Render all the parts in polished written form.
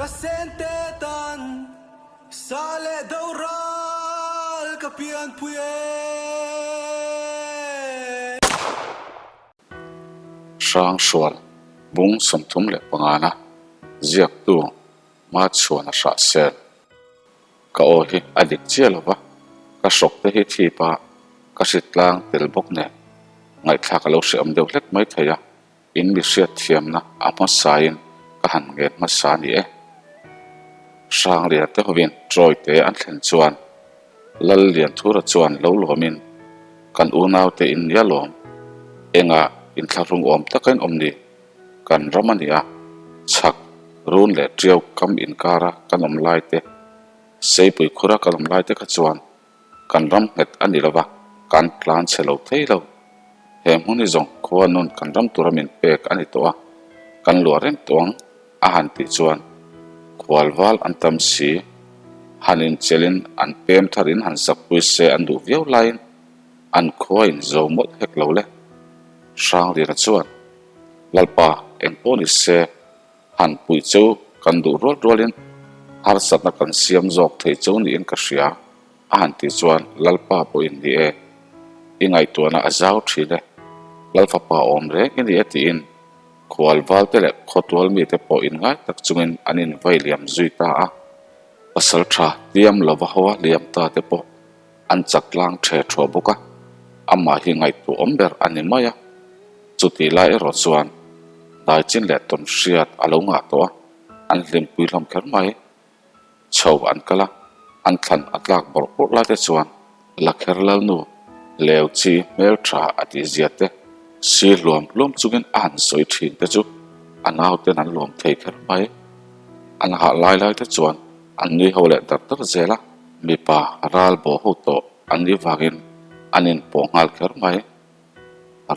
sente tan sa leh do ral ka pianpui e. Hrangsual bung 35 na ziaktu Hmachhuan a hrah sel. Ka aw hi a dik chiah lo va, ka hrawk te hi thip a, ka hrit tlang tel bawk nen ngaihthlak a lo hreawm deuh hlek mai thei a, in mi hriat thiamna a hmasain ka han ngen hmasa a ni e. Hranglian te hovin Troy te an thlen chuan Lal Lianthura chuan lo lawmin kan unaute in nia lawm, engah inthlahrung awm taka in awm ni? Kan ram a ni a, chhak, run leh tiau kam inkara kan awm lai te, seipui khura kan awm lai te kha chuan kan ram nghet a ni lova, kan tlan chhe lo thei lo. He hmun hi zawng khua nun kan ram tura min pek a ni tawh a, kan luah reng tawh ang a han tih chuan khual val an tam si, han inchelin an pem tharin han sakpui se an duh viau laiin an khua in zo mawlh hek lo le. Hrangliana chuan. Lalpa, eng pawh ni se, han puih cheu kan duh rual rualin harsatna kan siam zawk thei cheu niin ka hria, a han tih chuan Lalpa pawhin ni e, i ngaihtuahna a zau thin e, Lalfapa awm reng i ni e tiin khual valte leh khawtual mite pawh inngai tak chungin an invai liam zui ta a. Pasal tha tiam lova hoa liam ta te pawh an chak tlang ṭhe ṭhuah bawk a, amah hi ngaihtuah awm ber a ni mai a. Chutih lai erawh chuan daichin leh tawn hriat a lo ngah tawh a, an hlimpui hlawm kher mai. Chho an kal a, an thlan a tlak bawrh bawrh lai te chuan Lakher Lalnu leu chi hmel tha a tih zia te si hluam hluam chungin a han sawi thin te chu a nauten an lawm thei kher mai. An hah lai lai te chuan an nui ho leh dar dar zel a, mipa ral bawh ho tawh an nih vangin an inpawh nghal kher mai.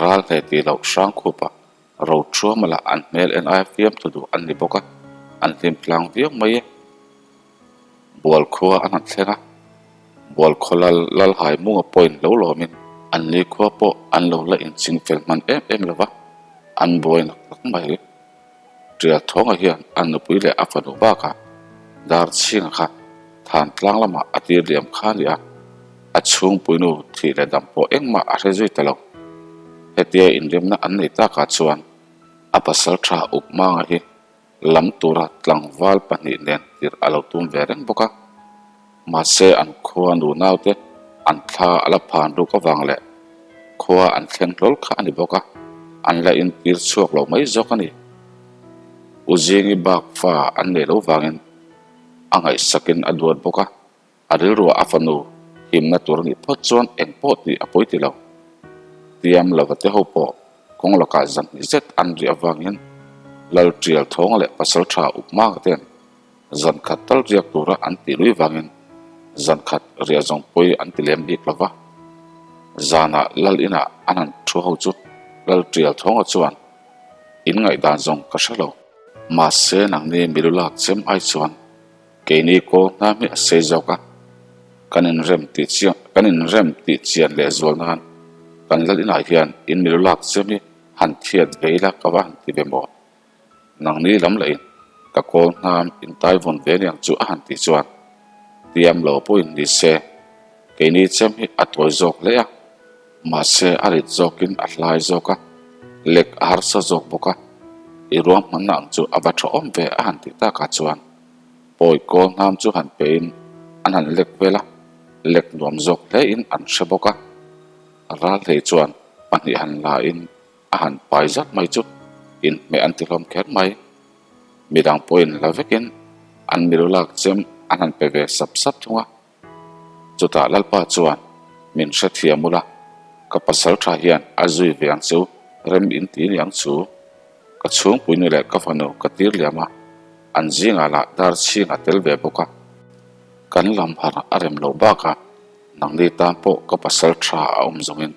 Ral hle tih loh hrang khupa ro thuama lah an hmel en aia fiam thu duh an ni bawk a, an hlim tlang viau mai e. Bual khua an han thleng a, Bual khaw lal Lalhai Munga pawhin lo lawmin an ni khua pawh an lo la inching fel hman em em lo va, an buai nak nak mai. Ṭialthawnga hian a nupui leh a fanu bakah Darchhinga kha than tlang lamah a tir liam kha a ni a, a chhungpuinu thih leh dam pawh engmah a hre zui ta lo. Hetia inremna an nei takah chuan a pasal tha Ukmanga hi lam tura tlangval pahnih nen tirh a lo tum ve reng bawk a. Mahse an khua nu naute an thla a la phan ruk avang leh khua an thleng hlawl kha a ni bawk a, an la intir chhuak lo mai zawk a ni. U Zingi bak fa an nei lo vangin a ngaihsakin a duat bawk a, a rilruah a fanu himna tur a nih phawt chuan eng pawh tih a pawi ti lo. Tiam lova te ho pawh kawng lakah zan hnih zet an rih avangin Lal Tial Thawnga leh Pasal Tha Up Manga ten Zan khat tal riak tura an tih lui vangin zan khat riah zawng pawi an ti lem bik lo va. Zanah Lal inah an han thu ho chu Lal Tial Thawnga chuan in ngaihdan zawng ka hre lo. Mahse nangni milu lak chem ai chuan keini kawl hnam hi a sei zawk a, kan inrem tih chiang kan inrem tih chian leh zual nan kan Lal inah hian in milu lak chem hi han thiat ve ila ka va han ti ve maw? Nangni lam lahin ka kawl hnam intai vawn ve niang chu a han tih chuan tiam lo pawhin ni se, keini chem hi a tawi zawk hle a, mahse a rit zawkin a hlai zawk a, lek a harsa zawk bawk a, i ruahmanna ang chu a va tha awm ve a han tih takah chuan pawi kawl hnam chu han pein an han lek vel a, lek nuam zawk hlein an hre bawk a, ral hlei chuan pahnih han lain A han pai zat mai chu inhmeh an ti hlawm kher mai. Midang pawhin la vekin an milu lak chem an han pe ve sap sap thung a. Chutah Lalpa chuan min hrethiam ula, ka pasal tha hian a zui ve ang chu rem in ti ni ang chu. Ka chhungpuinu leh ka fanu ka tir liam a, an zingah lah dar chhing a tel ve bawk a. Kan lam har a rem loh bakah nangni tan pawh ka pasal tha a awm zawngin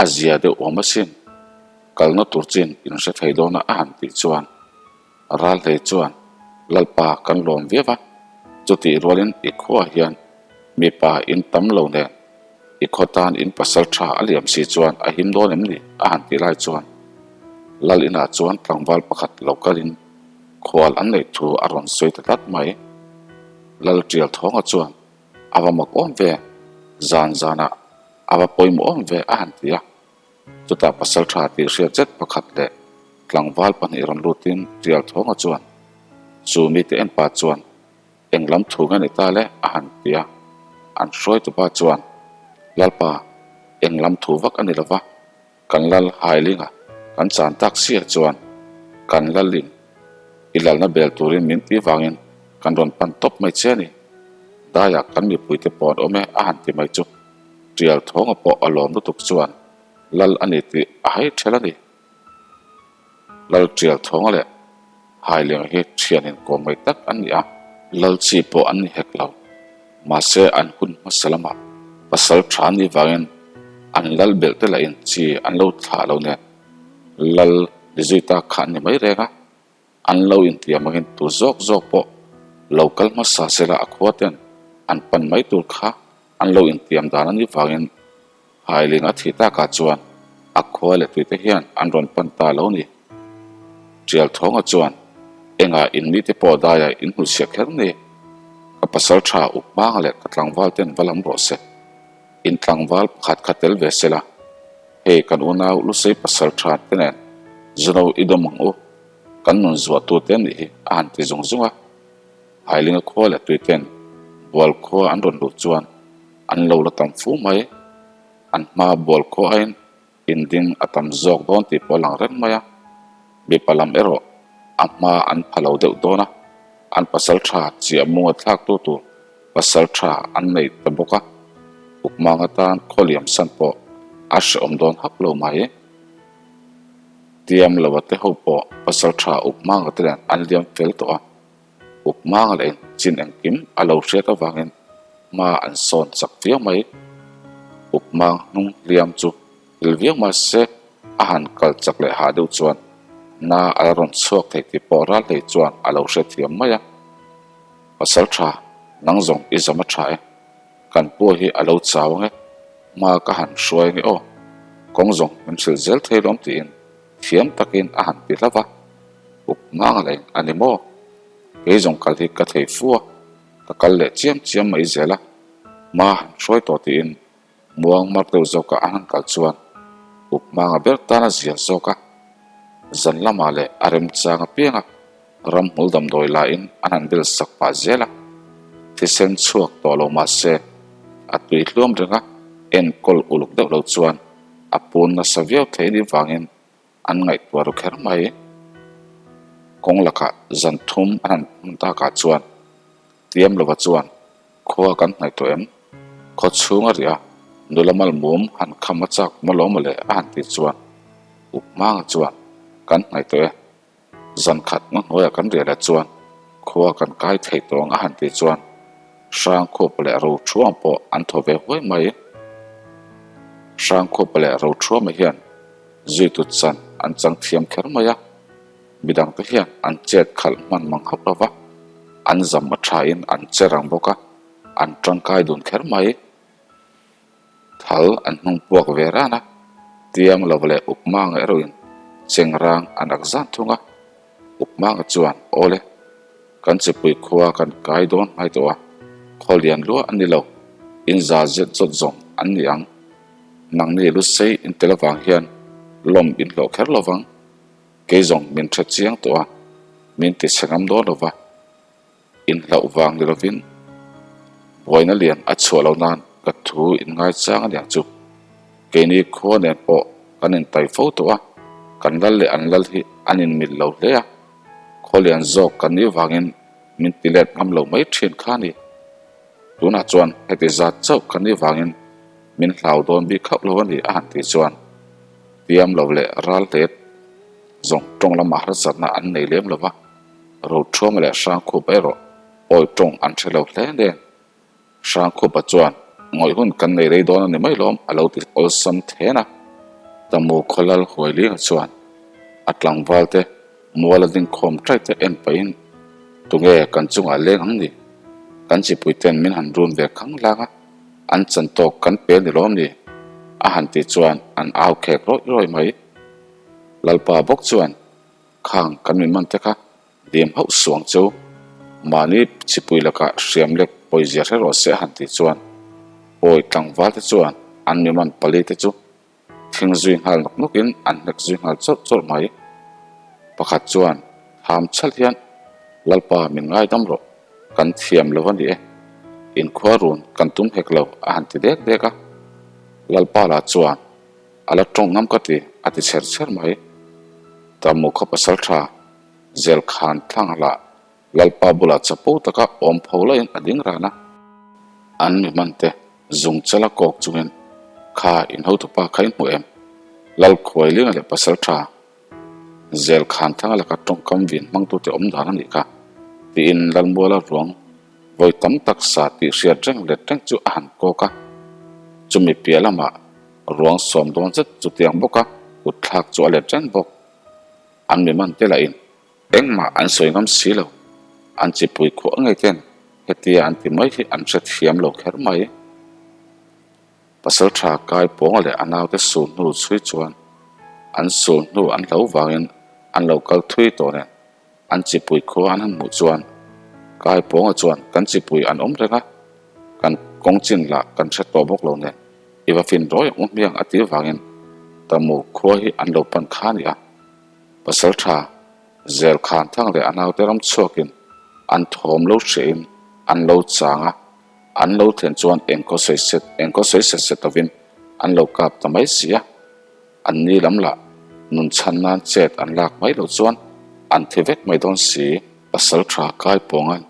A zia deuh awm asin, kalna tur chin in hre thei dawn a a han tih chuan Ralhlei chuan Lalpa kan lawm viau a, chutih rualin i khuaah hian mipa in tam lo nen i khaw tan in pasal tha a liam si chuan a him dawn em ni? a han tih lai chuan Lal inah chuan tlangval pakhat lo kalin. Khual an neih thu a rawn sawi ta tlat mai. Lal Tial Thawnga chuan a va mak awm ve, zan zanah a va pawimawh awm ve a han ti a. Chutah pasal tha tih hriat zet pakhat leh tlangval pahnih rawn lutin Tial Thawnga chuan chu mite en pa chuan eng lam thu nge ni ta le a han ti a. An hruaitupa chuan Lalpa eng lam thu vak a ni lova. Kan lal Hailinga kan chan tak sia chuan kan lalin i lalna bel turin min ti vangin kan rawn pan tawp mai che a ni. Daiah kan mipuite pawh an awm e a han ti mai chu Tial Thawnga pawh a lawm lutuk chuan lal a ni tih a hai ṭhel a ni. Lal Tial Thawnga leh Hailenga hi thian inkawm mai tak an ni a, lal chi pawh an ni hek lo. Mahse an hun hmasa lamah pasal tha an nih vangin an lal belh te lahin chi an lo thlah lo nen lal ni zui tak kha an ni mai reng a, an lo intiam angin tu zawk zawk pawh lo kal hmasa sela a khua ten an pan mai tur kha an lo intiam dan a nih vangin Hailing a thih takah chuan a khua leh tuite hian an rawn pan ta lo ni. Tial Thawnga chuan, Engah in mite pawh daiah in hmuhchhiah kher ni? Ka pasal tha up hmanga leh ka tlangval ten va lam rawh se. In tlangval pakhat kha tel ve sela. Hei kan unau Lusei pasal tha te nen Zuno i dawm ang u. Kan nun zuah tu te nih hi a han ti zung zung a. Hailinga khua leh tuiten bual khua an rawn luh chuan an lo la tam fu mai. An hma bual khua aiin inding a tam zawk dawn tih pawh a lang reng mai a. Mipa lam erawh a hma an pha lo deuh dawn a, an pasal tha chiah munga thlaktu tur pasal tha an nei ta bawk a, Ukmang atan khaw liam san pawh a hrehawm dawn hap lo mai. Tiam lo a te ho pawh pasal tha Ukmanga te nen an liam fel tawh a. Up mang leh chin engkim a lo hriat avangin hma an sawn chak viau mai. Up mang hnung hliam chu hil viau mah se a han kal chak leh hah deuh chuan na a la rawn chhuak thei tih pawh ral hlei chuan a lo hrethiam mai a. Pasal tha, nang zawng i zam a tha e. Kan pua hi a lo chau ang e, hma ka han hruai nge aw. Kawng zawng min hrilh zel thei lawm tiin thiam takin a han ti hlauh a. Up mang leh a ni maw? Kei zawng kal hi ka thei fu a, ka kal leh chiam chiam mai zel a, hma han hruai tawh tiin muang mar deuh zawka an han kal chuan up manga ber tan a zia zawk a, zan lamah leh a remchang apianga ramhmul damdawi lain an han bel sak pah zel a, thisen chhuak tawh lo mah se a tui hluam reng a, enkawl uluk deuh lo chuan a pun nasa viau thei anih vangin An ngaihtuah ru kher mai. Kawng lakah zan thum an han hmun takah chuan Tiam lova chuan khua kan hnaih tawh em? Khaw chhung a riah a, nula mal mum han kham a chak maw lo mawle a han tih chuan Up Manga chuan kan hnaih tawh e. Zan khat nga hnuaiah kan riah leh chuan khua kan kai thei tawh ang a han tih chuan Hrangkhupa leh Rothuama pawh an thaw ve huai mai. Hrangkhupa leh Rothuama hian Zuitu chan an chang thiam kher mai a, midangte hian an chet khalh hman mang hauh lo va, an zam a thain an che rang bawk a, an tangkai dun kher mai. Thal an hnung puak ve ran a, tiang lo leh Ukmanga erawhin chengrang an ak zan thung a, Ukmanga chuan, Awle, kan chipui khua kan kai dawn hnai tawh a, khaw lian lua a ni lo, in za zet zawt zawng an ni ang. Nangni lusei in tel avang hian lawm in hlawh kher lo vang. Kei zawng min hre chiang tawh a, min ti chhe ngam dawn lo va. In hlauh vang ni lovin buaina lian a chhuah lo nan ka thu in ngai chang a niang chu. Keini khua nen pawh kan intai fo tawh a, kan lal leh an lal hi an inmil lo hle a. Khaw lian zawk kan nih vangin min ti let ngam lo mai thin kha a ni. Tunah chuan heti zat chauh kan nih vangin min hlau dawn bik hauh lo a ni a han tih chuan tiam lo leh ral hlet zawng tawng lamah harsatna an nei lem lo va, Rothuama leh Hrangkhupa erawh awi tawng an hre lo hle nen. Hrangkhupa chuan ngawih hun kan nei rei dawn a ni mai lawm a lo ti awlsam then a. Tamu khawlal Huailinga chuan a tlangval te mual a ding khawm ṭai te en pahin tunge kan chungah leng ang ni? Kan chipui ten min han run ve khang lang a. An chan tawk kan pe ni lawm ni? A han tih chuan an au khek rawih rawih mai. Lalpa bawk chuan, Khang kan min man te kha. Dim hauh suang chu mahni chipui lakah hriam lek pawizia hre rawh se a han tih chuan pawi tlangval te chuan an miman pali te chu thing zui nghal nawk nawk in an hnek zui nghal chawrh chawrh mai. Pakhat chuan tham chhalh hian Lalpa min ngaidam rawh, kan thiam lo a ni e, inkhua run kan tum hek lo a han ti dek dek a. Lalpa lah chuan A la tawng ngam ka ti, a ti chher chher mai. Tamu khaw pasal tha, zel khan thlang lah Lalpa bulah chapo taka awm pho laiin a ding ran a. An mi hman te zung chala kawk chungin, Kha in hotupa kha in hmu em? Lalkhuailinga leh pasal tha, Zel khan thanga laka tawngkam vin hmangtute awm dan a nih kha, tiin Lalmuala ruang vawi tam tak sa tih hriat reng let reng chu a han kawk a. Chumi piah lamah ruang sawm dawn zet chutiang bawka kut thlak chu a let reng bawk. An mi man te lahin engmah an sawi ngam si lo. An chipui khuah ngei ten hetia an ti mai hi an hrethiam lo kher mai. Pasalṭha Kai Pawnga leh a naute sul hnu chhui chuan an sul hnu an hlo vangin an lo kal thui tawh nen an chipui khua an han hmuh chuan Kai Pawnga chuan kan chipui an awm reng a, kan kawng chin lah kan hre tawh bawk lo nen i va fin rawi ang u hmiang a tih vangin Tamu khua hi an lo pan kha a ni a. Pasalṭha Zel Khan Thang leh a naute ram chhuakin an thawm lo hriain an lo chang a. An lo thlen chuan engkaw sawi set engkaw sawi set set lovin an lo kap ta mai si a, an ni lam lah nun chhan nan chet an lak mai loh chuan an thi vek mai dawn si. Pasal tha kai pawnga'n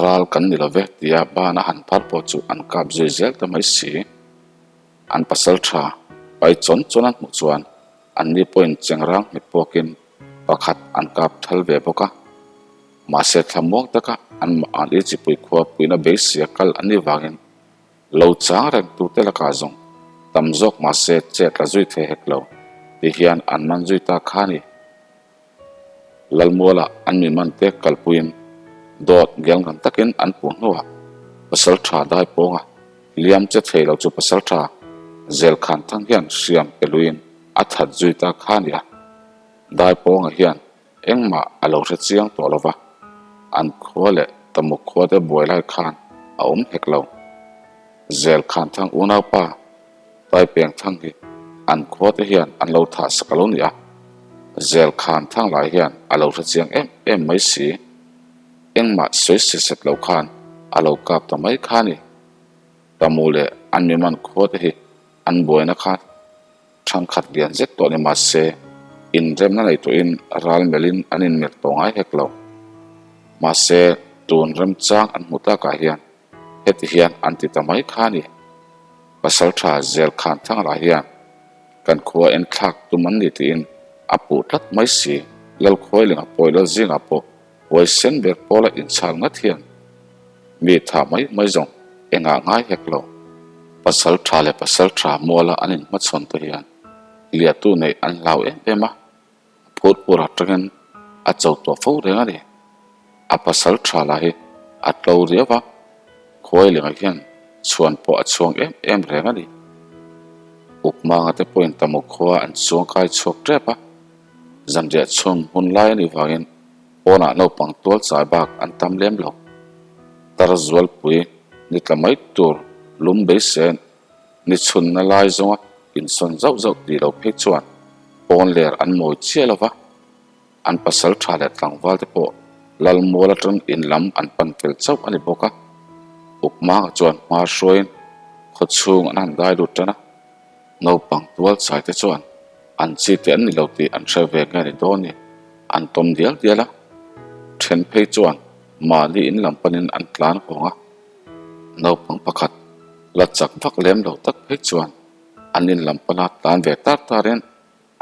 ral kan ni lo ve tia ban a han phar pawh chu an kap zui zel ta mai si. An pasal tha pai chawn chawn an hmuh chuan an ni pawhin chengrang hmet puakin pakhat an kap thal ve bawk a. Mahse thlamuang taka an mahni chipui khua puina beisia kal an nih vangin lo chang reng tute lakah zawng tam zawk mahse chet la zui thei hek lo ti hian an man zui ta kha a ni. Lalmuala an mi man te kalpuiin dawt ngelngan takin an puh hnuah pasal tha dai pawnga hliam che thei lo chu pasal tha zel khan thang hian hriam pe luiin a that zui ta kha a ni a. Dai pawnga hian Engmah a lo hre chiang tawh lo va, an khua leh Tamuk khua te buai lai khan a awm hek lo. Zel khan thang unaupa Taipeng thang hi an khua te hian an lo thah sak a lo ni a, Zel khan thang lai hian a lo hre chiang em em mai si. Engmah sawi set set lo khan a lo kap ta mai kha a ni. Tamu leh an miman khua te hi an buaina kha Thangkhat lian zet tawh ni mahse, inremna nei tawhin ral melhin an inmelh tawh ngai hek lo. Mahse, tun remchang an hmuh takah hian heti hian an ti ta mai kha a ni. Pasaltha Zel Khan Thangla hian kan khua en thlak tum an ni tiin a puh tlat mai si. Lalkhuailinga pawi lal zingah pawh huaisen ber pawla inchhal ngat hian Mi tha mai mai zawng engah ngai hek lo. Pasal tha leh pasal tha muala an inhmachhawn te hian liahtu neih an hlau em em a, a phur phur atangin a cho tawh fo reng a ni. A pasal tha lah hi a tlo riau a, khuailinga hian chhuan pawh a chhuang em em reng a ni. Ukmanga te pawhin Tamu khua an chuang kai chhuak tep a, zanriah chhun hun lai a nih vangin Pawnah naupang tual chai bak an tam lem lo. Tar zualpui ni tla mai tur lum beisen ni chhunna lai zawnga insawn zauh zauh tih lo phei chuan pawn ler an mawi chiah lo va, an pasal tha leh tlangval te pawh Lalmual atang in lam an pan fel chauh a ni bawk a. Ukmanga chuan hma hruaiin khawchhung an han dai lut tan a. Naupang tual chai te chuan an chi te an ni lo tih an hre ve nge ni dawn ni, an tawm dial dial a. Then phei chuan mahni in lam panin an tlan hawng a. Naupang pakhat la chak vak lem lo tak phei chuan an in lam pana tlan ve tar tarin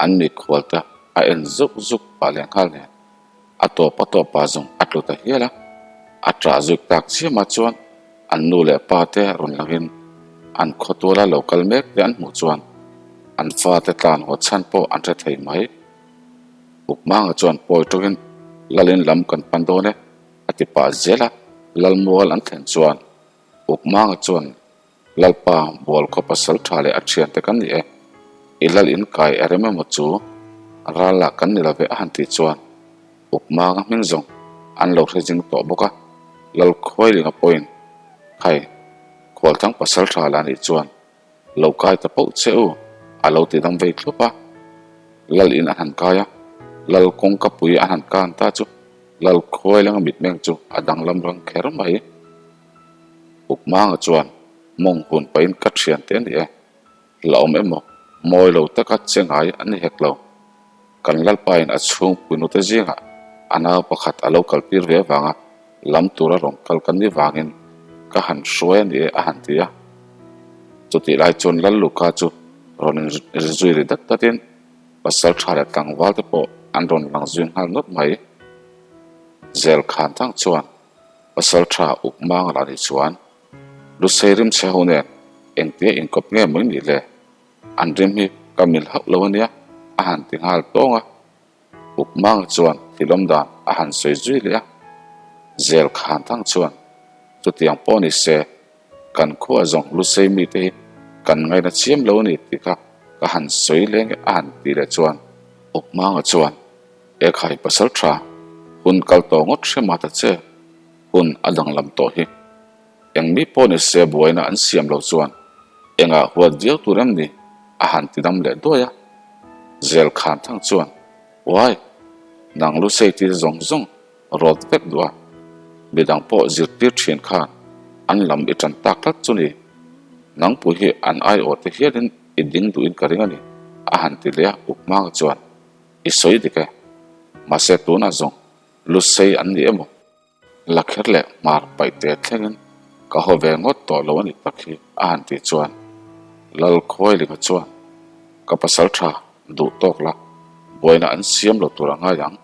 An mikhual te a en zuk zuk pah leh nghal nen a tawp a tawp ah zawng a tlu ta hial a, a ṭah zuk tak chiamah chuan an nu leh pa te rawn langin an khawtuala lo kal mek te an hmuh chuan an fate tlan haw chhan pawh an hre thei mai. Ukmanga chuan pawi tawngin Lalin lam kan pan dawn e a ti pah zel a, Lalmual an thlen chuan Ukmanga chuan Lalpa, bual khaw pasal tha leh a thiante kan ni e. I lal in kai a rem emaw chu ral lah kan ni lo ve a han tih chuan Ukmanga hming zawng. an lo hre zing tawh bawk a, Lalkhuailinga pawhin, Khai, Khualthang pasal tha la nih chuan lo kai ta pauh che u, a lo ti dam vei thlup a. Lal in a han kai a, Lal kawngka pui a han kan ta chu Lalkhuailinga mitmeng chu a danglam rang kher mai. Ukmanga chuan mawng hun pahin ka thiante a ni e. La awm emaw, mawi lo taka che ngai an ni hek lo. Kan Lalpain a chhungpui nute zingah a nau pakhat a lo kaltir ve avanga lam tura rawn kal ka ni vangin ka han hruai a ni e a han ti a. Chutih lai chuan Lal Luka chu rawn inzui ri dat datin pasal tha leh tlangval te pawh an rawn lang zui nghal nawt mai. Zel khan thang chuan pasal tha uk mang lah ni chuan Lusei rim chhe ho nen engtia inkawp nge mai nih le? An rim hi ka mil hauh lo ania a han ti nghal tawng a. Ukmanga chuan thilawm dan a han sawi zui leh a. Zel khan thang chuan chutiang pawh ni se kan khua zawng Lusei mite hi kan ngaina chiam lo a ni tih kha ka han sawi leng e a han ti leh chuan Ukmanga chuan Ekhai pasal tha hun kal tawh ngawt hre mah ta che. Hun a danglam tawh hi. Eng mi pawh ni se buaina an siam lo chuan engah huat viau tur em ni? a han ti dam leh duai a. Zel khan thang chuan, Uai, nang Lusei tir zawng zawng rawt vek duh a, midang pawh zirtir thin khan an lam i tan tak tlat chu ni. Nangpui hi an aiawh te hialin i ding duhin ka ring a ni, a han ti leh a, Ukmanga chuan, I sawi dik e. Mahse tunah zawng Lusei an ni emaw? Lakher leh hmar paihte thlengin ka haw ve ngawt tawh lo a nih tak hi a han tih chuan Lalkhuailinga chuan ka pasal tha duh tawk la, buaina an siam lo tur a ngai ang.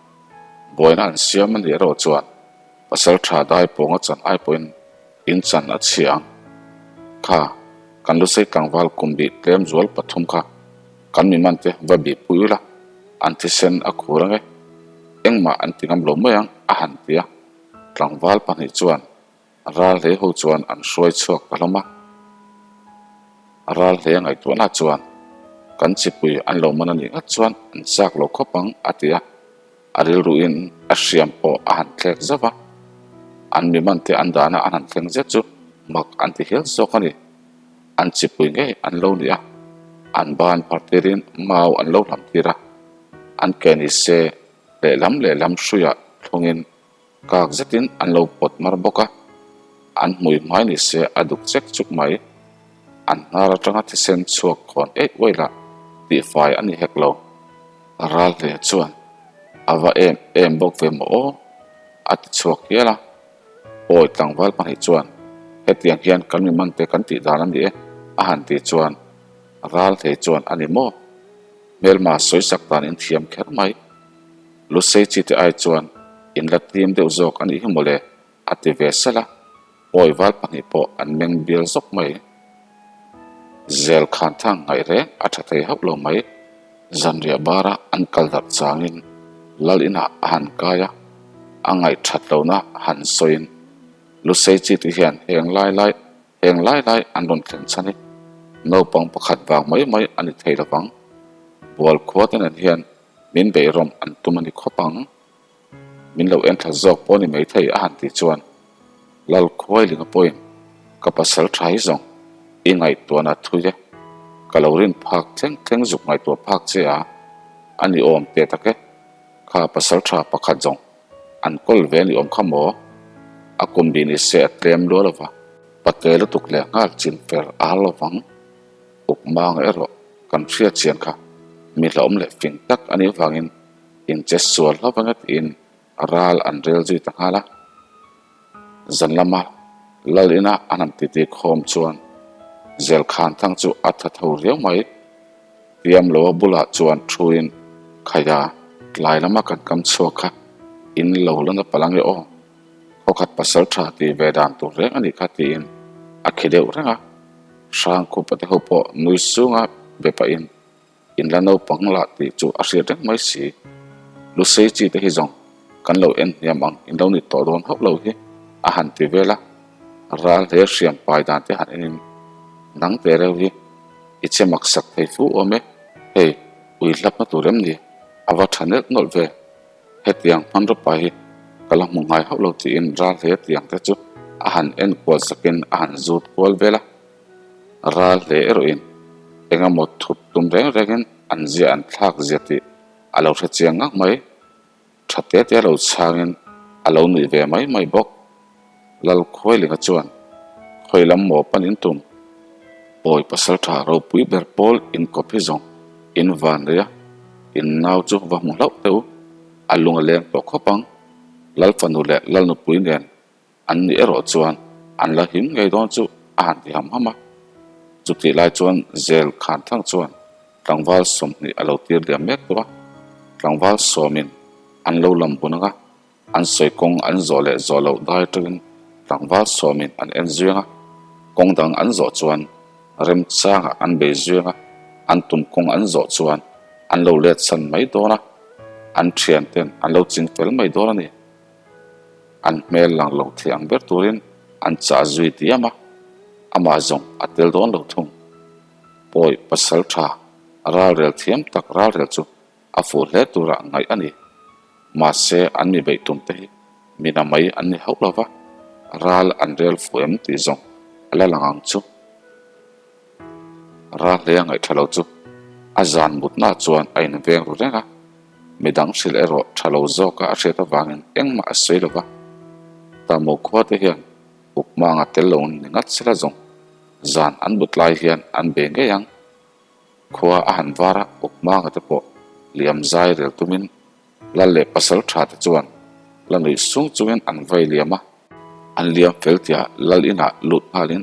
Buaina an siam a nih erawh chuan pasal tha dai pawnga chan ai pawhin in chan a chhia ang. Kha, kan Lusei tlangval kum bih tlem zual pathum kha Kan mi man te va bih pui ula, an thisen a khur ang e, engmah an ti ngam lo mai ang a han ti a. Tlangval pahnih chuan ral hlei ho chuan an hruai chhuak ta hlawm a. Ral hlei a ngaihtuahna chuan kan chipui an lo man a nih ngat chuan an chak lo khawp ang a ti a. A rilruin a hriam pawh a han thlek zauh a. An mi man te an dahna an han thleng zet chu mak an ti hial zawk a ni. An chipui ngei an lo ni a, an ban phar tirin mau an lo hlam tir a, an ke ni se lehlam lehlam hruiah thlungin kak zetin an lo pawt mar bawk a, an hmui hmai ni se a duk chek chuk mai. An hnar atanga thisen chhuak khawn eih uaih lah tihfai a ni hek lo. Ral hle chuan a va em em bawk ve maw aw a ti chhuak hial a. Awi tlangval pahnih chuan hetiang hian kan mi man te kan tih dan a ni e a han tih chuan ral thei chuan a ni maw? Hmelma sawisak dan in thiam kher mai. Lusei chi te ai chuan in la tim deuh zawk a nih hi mawle a ti ve sel a, awi val pahnih pawh an meng bial zawk mai. Zel khan thang ngaih reng a tha thei hauh lo mai. Zanriah bara an kal darh changin Lal inah a han kai a, a ngaihthat lohna han sawiin Lusei chi te hian heng lai lai heng lai lai an rawn thlen chhan hi naupang pakhat vang mai mai a ni thei lovang. Bual khua te nen hian min beihrawm an tum a ni khawp ang. Min lo en thla zawk pawh ni maithei a han tih chuan Lalkhuailinga pawhin ka pasal tha hi zawng i ngaihtuahna thui e, ka lo rin phak thleng thleng zuk ngaihtuah phak che a, a ni awm teh tak e, kha pasal tha pakhat zawng an kawl ve a ni awm kha maw? A kum bih ni se a tlem lual lova, pate lutuk leh nghal chin fer a har lovang, uk mang erawh kan hriat chian kha mi hlauhawm leh fing tak a nih avangin in che sual hlauh vang e tiin ral an rel zui ta nghal a. Zan lama Lal ina an han titi khawm chuan Zel Khan thang chu a tha tho riau mai. Tiam loa bulah chuan thuin Khaia tlai lama kan kam chhuak kha in lo la na palh ang e aw, khawkhat pasal tha tih ve dan tur reng a nih kha tiin a khi deuh reng a. Hrangkhupa te ho pawh nui sunga be pahin In la naupang lah tih chu a hriat reng mai si. Lusei chi te hi zawng kan lo en hniam ang in lo ni tawh dawn hauh lo hi a han ti vel a, ral hle hriam pai dan te han en in nang te reuh hi i che mak sak thei fu awm e, hei ui hlap na tur em ni a va tha nelh nawlh ve, hetiang hmanraw pai hi. Ka la hmu ngai hauh lo tiin ral hle tiang te chu a han en kual sakin a han zut kual vel a. Ral hle erawhin eng emaw thup tum reng rengin an zia an thlak zia tih a lo hre chiang ngang mai. Tha te te lo chhangin a lo nuih ve mai mai bawk. Lalkhuailinga chuan, Khawi lam maw pan in tum? Pawi pasal tha ropui ber pawl in kawp hi zawng in van rei a, in nau chu va hmu hlauh teh u, a lung a leng tawh khawp ang. Lal fanu leh Lal nupui nen an nih erawh chuan an la him ngei dawn chu a han ti ham ham a. Chutih lai chuan Zel Khan Thang chuan tlangval 20 a lo tir liam mek tawh a, tlangval sawmin an lo lam bun ang a, an sawi kawng an zawh leh zawh loh dai atangin tlangval sawmin an en zui ang a, kawng dang an zawh chuan remchangah an bei zui ang a, an tum kawng an zawh chuan an lo let san mai dawn a, an thian ten an lo ching fel mai dawn a ni. An hmel lang lo thei ang ber turin an chah zui diam a, amah zawng a tel dawn lo thung. Pawi pasal tha ralrel thiam tak ralrel chu a fuh hle tura ngaih a ni. Mahse an mi beih tum te hi mina mai an ni hauh lo va, ral an rel fuh em tih zawng a la lang ang chu. Ral hle a ngaih tha lo chu a zan mutna chuan a inveng ru reng a, midang hrilh erawh tha lo zawka a hriat avangin engmah a sawi lo va. Tamo khua te hian Ukmanga tel lo ni ngat sela zawng zan an but lai hian an be ngei ang. Khua a han var a, Ukmanga te pawh liam zai rel tumin Lal leh pasal tha te chuan la nuih sung chungin an vai liam a. An liam fel tia Lal inah lut nghalin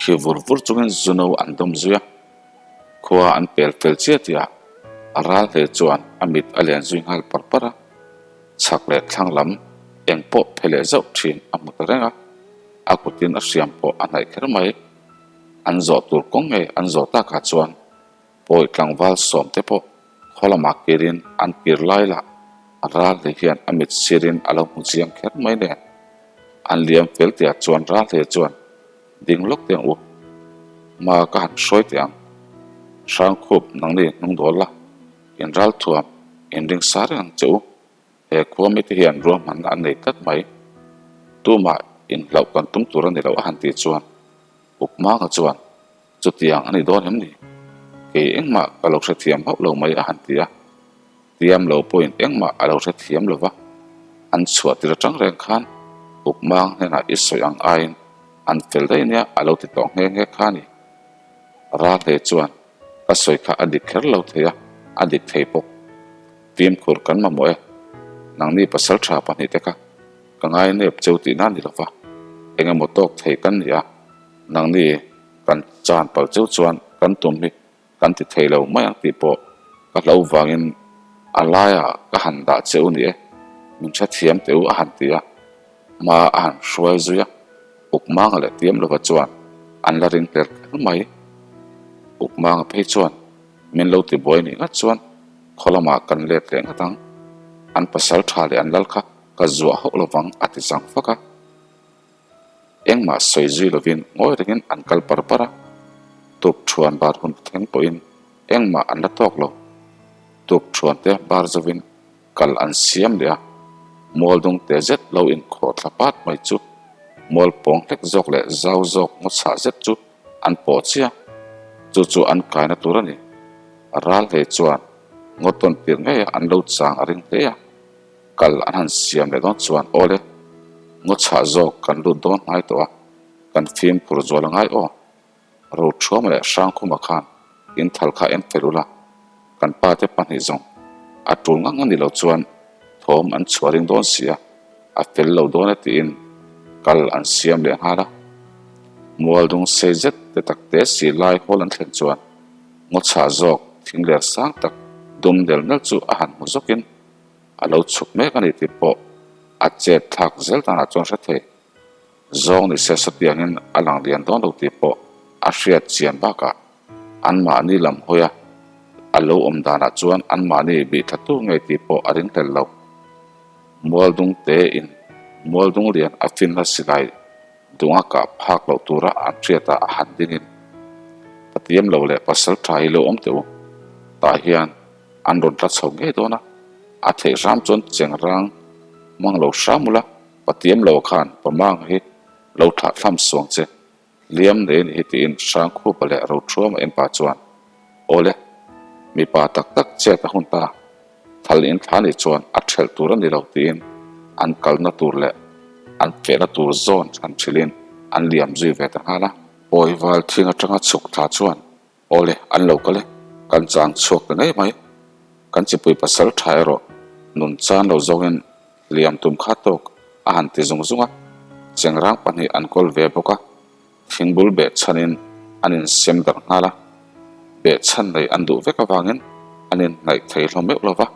khi vur vur chungin Zuno an dawm zui a. Khua an pel fel chiah tia a ral hle chuan a mit a len zui nghal par par a. Chhak leh thlang lam eng pawh phe leh zauh thin a hmu ta reng a, a kutin a hriam pawh a hnaih kher mai. An zawh tur kawng ngei an zawh takah chuan pawi tlangval sawmte pawh khaw lamah kirin an kir lai lah ral hle hian a mit sirin a lo hmu chiang kher mai nen. An liam fel tihah chuan ral hle chuan ding lawk teh ang u, hma ka han hruai teh ang, Hrangkhup nangni hnung dawl la, in ral thuam in ring sa reng ang che u. He khua mite hian ruahmanna an nei tlat mai. Tumah inhlauh kan tum tur a ni lo a han tih chuan Ukmanga chuan chutiang a ni dawn em ni? Kei engmah ka lo hrethiam hauh lo mai a han ti a. Tiam lo pawhin engmah a lo hrethiam lo va, an chhuah tir atang reng khan Ukmang hnenah i sawi ang aiin an fel daih nia a lo ti tawh nghe nghe kha a ni. Ralhlei chuan ka sawi kha a dik kher lo thei a, a dik thei bawk. Fimkhur kan mamawh e, nangni pasal tha pahnihte kha ka ngai nep cheu tihna ni lova, eng emaw tawk thei kan ni a, nangni kan chan palh cheu chuan kan tum hi kan ti thei lo mai ang tih pawh ka hlo vangin a laiah ka han dah cheu ni e, min hrethiam teh u a han ti a, hma a han hruai zui a, Ukmanga leh Tiam lova chuan an la ring hler kher mai. Ukmanga phei chuan min lo ti buai nih ngat chuan khaw lamah kan let leh ngat ang, an pasal tha leh an lal kha ka zuah hauh lovang a ti chang fak a. Engmah sawi zui lovin ngawi rengin an kal par par a, tuk thuan bar hun thleng pawhin engmah an la tawk lo. Tuk thuan te bar zovin kal an siam leh a, mual dung te zet lo inkhawh thla pat mai chu mual pawng hlek zawk leh zau zawk ngaw chhah zet chu an pawh chiah. Chu chu an kaina tur a ni. Ral hlei chuan ngaw tawn tir ngei a an lo chang a ring hle a, kal an han siam leh dawn chuan aw le, ngaw chhah zawk kan lut dawn hnai tawh a, kan fimkhur zual a ngai aw. Rothuama leh Hrangkhuma khan in thal kha en fel ula, kan pa te pahnih zawng a tul ngang a ni lo chuan thawm an chhuah ring dawn si a, a fel lo dawn e tiin kal an siam leh nghal a. Mualdung sei zet te tak te si lai hawl an thlen chuan ngaw chhah zawk thing ler sang tak dum nel nel chu a han hmu zawkin a lo chhuk mek a ni tih pawh a chet thlak zel danah chuan hre thei. Zawng ni se satiangin a lang lian dawn lo tih pawh a hriat chian bakah anmahni lam hawi a, a lo awm danah chuan anmahni bih thla tur ngei tih pawh a ring hlel lo. Mualdung te in Mualdung lian a finna silai dunga kah phak loh tura an hriatah a han dingin Pathiam lo leh pasal tha hi lo awm teh u, tah hian an rawn tla chho ngei dawn a, a theih hram chuan chengrang. hmang lo hram ula, Patiam lo khan Pamanga hi lo thlah thlam suang che, hliam nei a nih hi tiin Hrangkhupa leh Rothuama en pa chuan, Awle, mipa tak tak chet a hun ta, thal in thla nih chuan a thelh tur a ni lo tiin an kalna tur leh an fehna tur zawn han hrilhin an liam zui ve ta nghal a. Pawival thing atanga chhuk thla chuan Awle, an lo kal e, kan chang chhuak ta ngei mai. Kan chipui pasal tha erawh nun chan lo zawngin hliam tum kha tawk a han ti zung zung a, chengrang pahnih an kawl ve bawk a, thingbul beh chhanin an insem darh nghal a, beh chhan nei an duh vek avangin an inhnaih thei hlawm meuh lo va.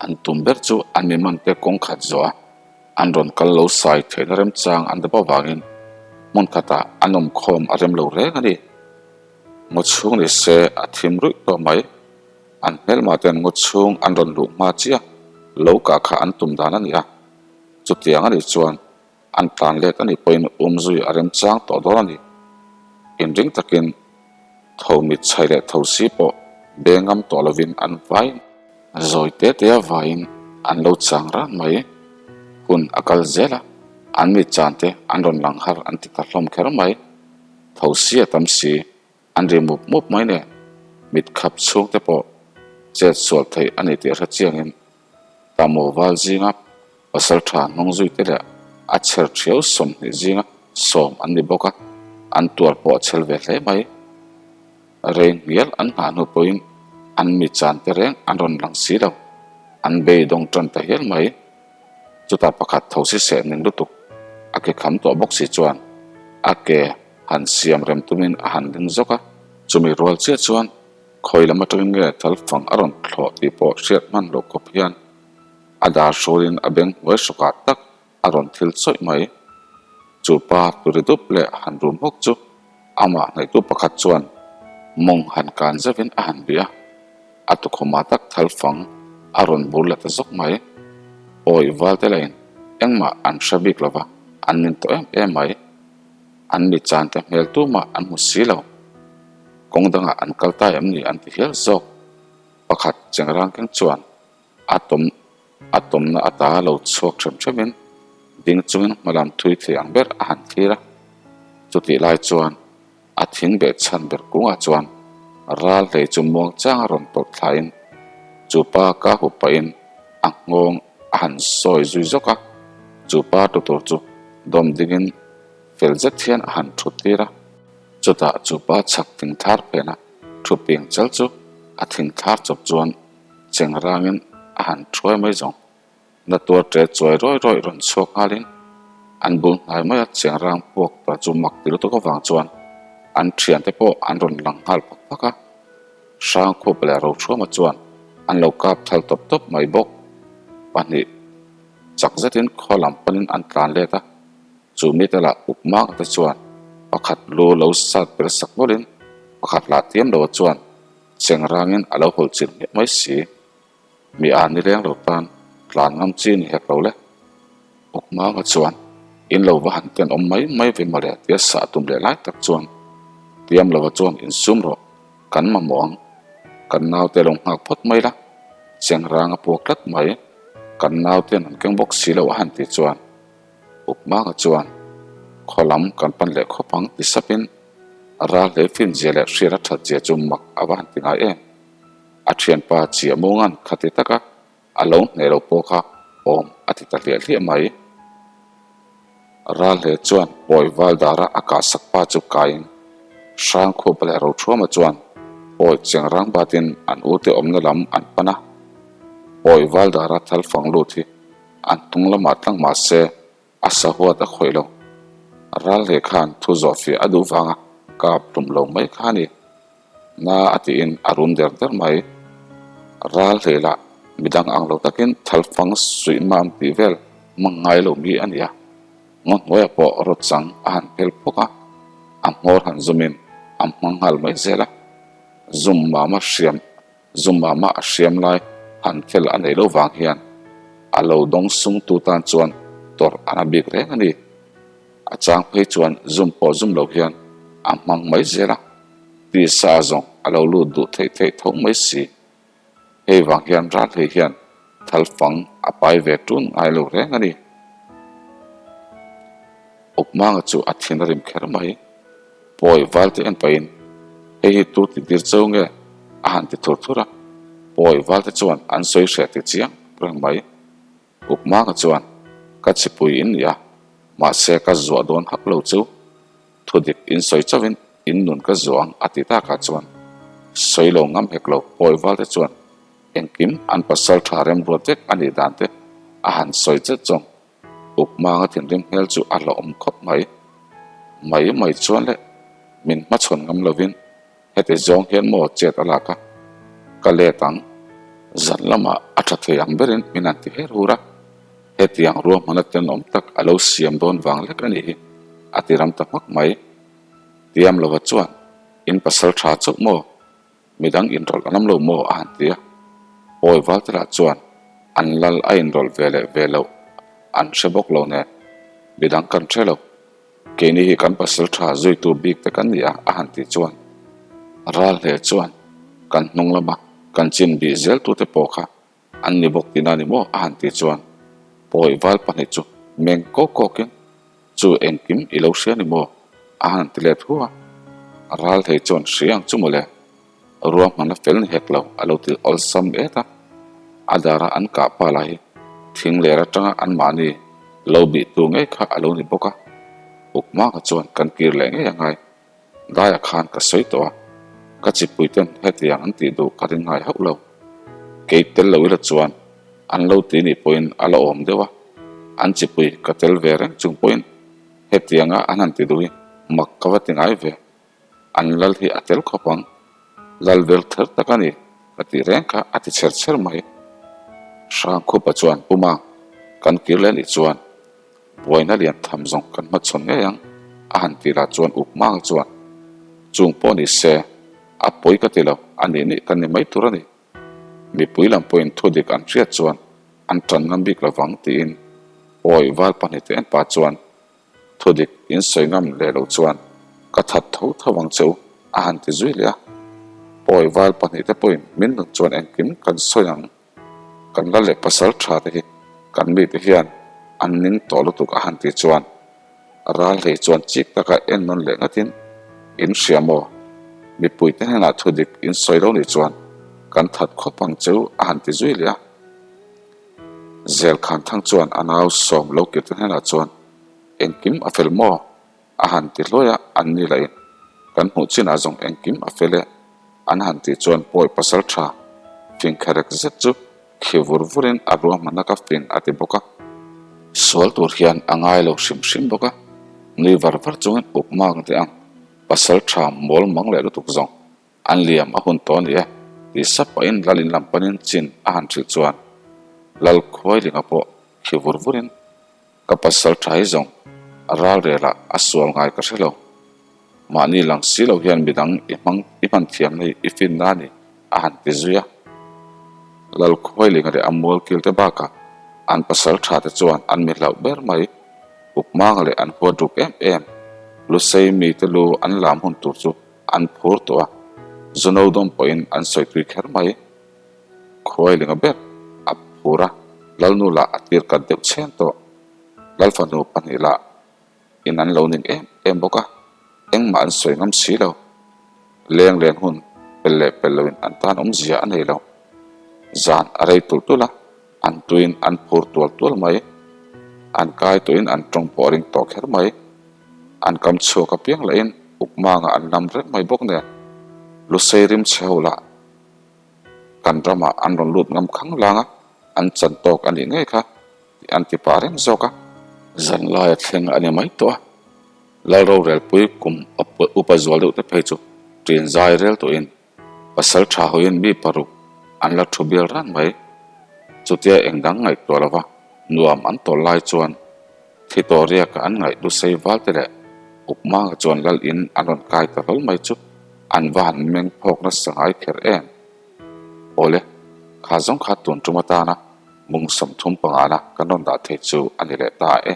An tum ber chu an mi mante kawng khat zawh a, an rawn kal lo sai theihna remchang an dap avangin hmun khatah an awmkhawm a rem lo reng a ni. Ngaw chhung ni se a thim ruih tawh mai. An hmelmah ten ngaw chhung an rawn luh hma chiah lo kah kha an tum dan a ni a. Chutiang a nih chuan an tlan let a nih pawhin um zui a remchang tawh dawn a ni. Inring takin tho mit chhai leh tho si pawh be ngam tawh lovin an vaiin zawi te te a vaiin an lo chang ran mai. Hun a kal zel a, an mit chan te an rawn lang har an ti ta hlawm kher mai. Tho si a tam si, an ri mup mup mai nen, mit khap chhung te pawh chet sual theih a ni tih hre chiangin Tamo val zinga pasal tha hnawng zui te leh a chher thiau 20 zinga sawm an ni bawk a, an tuar pawh a chhel ve hle mai. Rei hnial an nghah hnu pawhin an mi chan te reng an rawn lang si lo, an beidawng tan ta hial mai. Chutah pakhat tho si seh ning lutuk a ke kham tawh bawk si chuan a ke han siam rem tumin a han ding zawk a. Chumi rual chiah chuan khawi lam atangin nge thal fang a rawn thlawh tih pawh hriat hman loh khawp hian a dar hrualin a beng hnuai hrawkah tak a rawn thil chawih mai. Chu pa turi dup leh han rum hawk chu amah hnaihtu pakhat chuan mawng han kan zeuhin a han bih a. A tukhumah tak thal fang a rawn bur leh ta zawk mai. Awi valte lahin engmah an hre bik lo va, an nin tawh em em mai. An mi chante hmel tumah an hmu si lo. Kawng dangah an kal ta em ni an ti hial zawk. Pakhat chengrang keng chuan a tawm a tawmna ata lo chhuak hrem hremin ding chungin hmalam thui thei ang ber a han thlir a. Chutih lai chuan A thing beh chhan ber kungah chuan ral hlei chu muang chang a rawn tawlh thlain chu pa ka hup pahin a nghawng a han sawi zui zawk a, chu pa tu tur chu dawm dingin fel zet hian a han thut tir a. Chutah chu pa chhak thing thlar phena thu ping chal chu a thing thlar chawp chuan cheng rangin a han thuai mai zawng. Na tuar ṭe chuai rawih rawih rawn chhuak nghalin an bul hnai maia cheng rang puak ta chu mak ti lutuk avang chuan an ṭhiante pawh an rawn lang nghal phak phak a. Hrangkhupa leh Roṭhuama chuan an lo kap thal tawp tawp mai bawk. Pahnih chak zetin khaw lam panin an tlan let a, chu mite lah uk manga te chuan pakhat lu lo sat ber sak nawlhin pakhat lah tiam loa chuan cheng rangin a lo hawlh chilh hmiah mai si. Mi a ni leng lo tan tlan ngam chi ni hek lo le. Ukmanga chuan in lo va han ten awm mai mai ve mawle tia sah tum leh lai tak chuan Tiam lova chuan insum rawh kan mamawh ang, kan naute lo nghak phawt mai la, chengrang a puak tlat mai, kan nauten an keng bawk si lo a han tih chuan Ukmanga chuan khaw lam kan pan leh khawp ang ti sapin ral hlei finzia leh hriat a that zia chu mak a va han ti ngai em. A thianpa chiah Mungan khati taka a lo hneh lo pawh kha awm a ti ta hliah hliah mai. Ralhle chuan pawi val dara a kahsak pa chu kaiin Hrangkhupa leh Rothuama chuan pawi cheng rang batin an ute awmna lam an pan a. Pawi val dara thal fang lut hi an hnung lamah tlang mah se a sahuat a khawih lo. Ralhle khan thu zawhfiah a duh vanga kap hlum lo mai kha a ni. Na a tiin a rum der der mai. Ral hlei lah midang ang lo takin thalfang suih mam tih vel hmang ngai lo mi a ni a. Ngaw hnuaiah pawh rawt chang a han phel phawk a, a hmawr han zumin a hmang nghal mai zel a. Zum mama hriam zum mama a hriam lai han fel a nei lo vang hian a lo dawng sungtu tan chuan tawrh a na bik reng a ni. A chang phei chuan zum pawh zum lo hian a hmang mai zel a, tisa zawng a lo lut duh theih theih tho mai si. Hei vang hian ral hlei hian Thalfang a pai ve tun ngai lo reng a ni. Ukmanga chu a thin a rim kher mai. Pawi valte en pahin, Hei hi tu ti dir cho nge? a han ti thur thur a. Pawi valte chuan an sawi hreh ti chiang reng mai. Ukmanga chuan, Ka chipui in ni a, mahse ka zuah dawn hak lo chu. Thudik in sawi chauhin in nun ka zuah ang a ti takah chuan sawi lo ngam hek lo pawi valte chuan engkim an pasal tha remruat vek a nih dan te a han sawi chet zawng. Ukmanga thinrim hmel chu a hlauhawm khawp mai. Mai mai chuan le min hmachhawn ngam lovin heti zawng hian maw chet a lak a, ka let ang. Zan lamah a tha thei ang berin min han ti her hur a, hetiang ruahmana tenawm tak a lo siam dawn vang lek a nih hi a ti ram ta hmak mai. Tiam lova chuan in pasal tha chauh maw? Midang inrawlh an awm lo maw? a han ti a. Pawi Valtera chuan an lal a inrawlh ve leh ve loh an hre bawk lo nen, midang kan hre lo. Keini hi kan pasal tha zuitu bik te kan ni a, a han tih chuan ral hle chuan kan hnung lama kan chin bih zel tute pawh kha an ni bawk tihna ni maw? a han tih chuan pawi val pahnih chu meng kawk kawkin Chu engkim i lo hria ni maw? A han ti let hu a. Ral thei chuan hria ang chu mawle. Ruahman a fel ni hek lo a lo ti awlsam et a. A dara an kah pa lah hi thing ler atanga anmahni lo bihtu ngei kha a lo ni bawk a. Ukmanga chuan kan kir leh ngei a ngai. Daiah khan ka sawi tawh a, ka chipuiten hetiang an tih duh ka ring ngai hauh lo. Kei tel lo ila chuan an lo ti nih pawhin a la awm deuh a, an chipui ka tel ve reng chung pawhin hetianga an han ti duh hi mak ka va ti ngai ve. An lal hi a tel khawp ang, lal vel ther tak a ni ka tih reng kha a ti chher chher mai. Hrangkhupa chuan Puma kan kir leh nih chuan Buaina lian tham zawng kan hmachhawn ngei ang, a han tih lah chuan uk mang chuan, Chung pawh ni se, a pawi ka ti lo, a nih nih kan ni mai tur a ni. Mipui lam pawhin thudik an hriat chuan an tan ngam bik lovang tiin awi val pahnihte en pah chuan, Thudik in sawi ngam leh lo chuan ka that tho tho ang che u, a han ti zui leh a. Awi val pahnihte pawhin min nun chuan engkim kan sawi ang. Kan la leh pasal tha te hi kan mite hian an ning tawh lutuk a han tih chuan ral hlei chuan chik taka en nawn leh ngatin in hria maw? Mipuite hnenah thu dik in sawi lo nih chuan kan that khawp ang cheu a han ti zui leh a. Zel Khanthang chuan a nau sawm lo kirte hnenah chuan engkim a fel maw? A han ti hluai a, an ni lahin kan hmuh chinah zawng engkim a fel e. An han tih chuan pawi pasal tha fing kherek zet chu khi vur vurin a ruahmanna ka fing a ti bawk a. Sual tur hian a ngai lo hrim hrim bawk a, nui var var chungin uk mak teh ang, pasal tha mawl mang leh lutuk zawng an liam a hun tawh a ni e tih sap pahin lal in lam panin chin a han hrilh chuan lal khuailinga pawh khi vur vurin Ka pasal tha hi zawng a ral relah a sual ngai ka hre lo. Mahni lang si lo hian midang i hmang i hman thiamna hi i finna a ni a han ti zui a. Lalkhuailinga leh a mualkil te bakah an pasal tha te chuan an mi hlauh ber mai. Ukmanga leh an huat ruk em em. Lusei mite lu an lam hun tur chu an phur tawh a, Zuno dawm pawhin an sawi tui kher mai. Khuailinga ber a phur a, Lalnu lah a tir kat deuh chhen tawh. Lalfanu pahnih lah in an lo ning em em bawk a, engmah an sawi ngam si lo. Leng len hun pel leh pel loin an tan awmzia a nei lo. Zan a rei tulh tulh a, an tuin an phur tual tual mai. An kai tawhin an tawng pawh a ring tawh kher mai. An kam chhuak apiang lahin ukmanga an lam reng mai bawk nen, Lusei rim chhe ho lah Kan ramah an rawn lut ngam khang lang a, an chan tawk a nih ngei kha tih an ti pah reng zawk a. Zan laia thleng a ni mai tawh a, Lal rorelpui kum upa zual deuh te phei chu ṭin zai rel tawhin pasal ṭha hawiin mi paruk an la ṭhu bial ran mai. Chutia eng dang ngaihtuah lova nuam an tawl lai chuan Thi tawh riaka an ngaih Lusei valte leh Ukmanga chuan lal in an rawn kai ta hlawl mai chu an va han meng phawk nasa ngai kher em. Awle, kha zawng kha tun tum atana mung 35 na kan rawn dah thei chu a ni leh ta e.